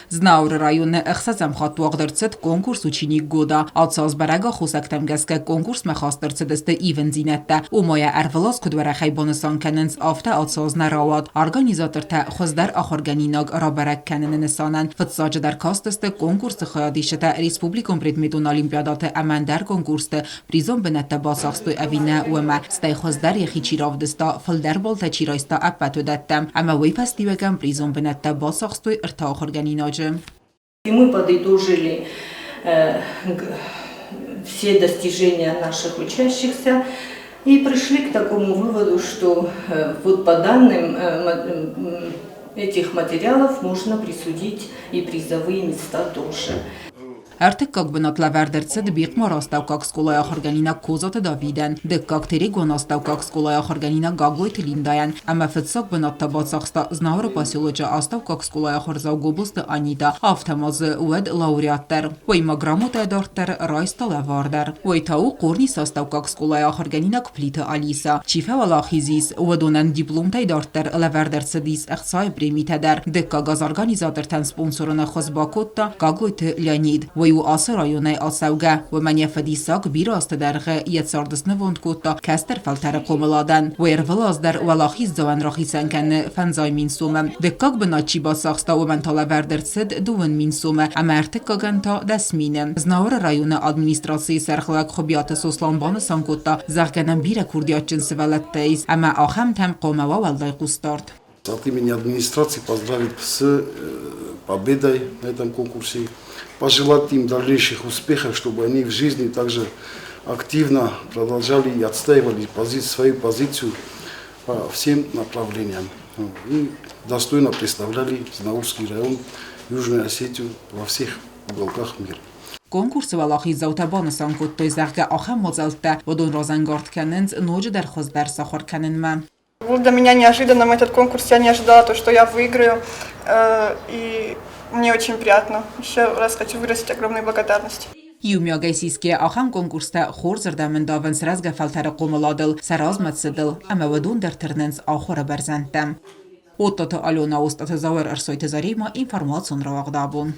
Знауыры районы ӕхсӕзӕм хатт уагъд ӕрцыд конкурс «Ученик года». Ацы аз бӕрӕг аххосӕгтӕм гӕсгӕ конкурсмӕ хаст ӕрцыдысты ивындзинӕдтӕ. Ома йӕ ӕрвылаз куыд уӕрӕхӕй банысан кӕнынц, афтӕ ацы аз нӕ рауад. Организатортӕ хуыздӕр ахуыргӕнинаг рабӕрӕг кӕныны нысанӕн фыццаджыдӕр кастысты конкурсы хайадисджытӕ республикон предметон олимпиадӕты ӕмӕ ӕндӕр конкурсты призон бынӕттӕ бацахстой ӕви нӕ, уымӕ, стӕй хуыздӕр йӕхи чи равдыста, фылдӕр баллтӕ чи райста, ӕппӕт уыдӕттӕм. Ӕмӕ уый фӕстиуӕгӕн призон бынӕттӕ бацахстой ӕртӕ ахуыргӕнинаджы. И мы подытожили все достижения наших учащихся и пришли к такому выводу, что вот по данным этих материалов можно присудить и призовые места тоже. Ӕртыккаг бынат лӕвӕрд ӕрцыд Бикъмары астӕуккаг скъолайы ахуыргӕнинаг Козаты Давидӕн, дыккаг Терегоны астӕуккаг скъолайы ахуыргӕнинаг Гаглойты Линдайӕн ӕмӕ фыццаг бынат та бацахста Знауыры поселочы астӕуккаг скъолайы ахуырдзау Гобозты Анита, афтӕ ма дзы уӕд лауреат дӕр. Уый ма грамотӕ дарддӕр райста лӕвар дӕр. Уый та у Хъорнисы астӕуккаг скъолайы ахуыргӕнинаг Плиты Алиса. Чи фӕуӕлахиз ис, уыдонӕн дипломтӕй дарддӕр лӕвӕрд ӕрцыдис ӕхцайы премитӕ дӕр. Дыккаг аз организатортӕн спонсорон ӕххуыс бакодта Гаглойты Леонид. Уый у ацы районӕй ацӕугӕ. Уымӕн йӕ фӕдисаг бирӕ азты дӕргъы йӕ цард снывонд кодта кӕстӕр фӕлтӕры хъомыладӕн. Уый ӕрвылаз дӕр уӕлахиздзауӕн рахицӕн кӕны фӕндзай мин сомы. Дыккаг бынат чи бацахста, уымӕн та лӕвӕрд ӕрцыд дыууын мин сомы ӕмӕ ӕртыккагӕн та 10 000. Знауыры районы администрацийы сӕргълӕг Хуыбиаты Сослан банысан кодта, зӕгъгӕ нӕм бирӕ курдиатджын сывӕллӕттӕ ис ӕмӕ ахӕмтӕм хъуамӕ уа уӕлдай хъусдард. От имени администрации поздравить с победой на этом конкурсе, пожелать им дальнейших успехов, чтобы они в жизни также активно продолжали и отстаивали свою позицию по всем направлениям и достойно представляли Знаурский район, Южную Осетию во всех уголках мира. Конкурсы уӕлахиздзаутӕ банысан кодтой, зӕгъгӕ, ахӕм мадзӕлттӕ уыдон разӕнгард кӕнынц ноджыдӕр хуыздӕр сахуыр кӕнынмӕ. Был для меня неожиданным этот конкурс, я не ожидала то, что я выиграю, и мне очень приятно. Еще раз хочу выразить огромную благодарность. Иумиагӕй сисгӕ ахӕм конкурстӕ хорзырдӕм ӕндавынц рӕзгӕ фӕлтӕры хъомыладыл, сӕ размӕцыдыл ӕмӕ уыдон дӕр тырнынц ахуыры бӕрзӕндтӕм. Оттаты Алена, Остъаты Зауыр, Ӕрсойты Заремӕ, информацион рауагъд абон.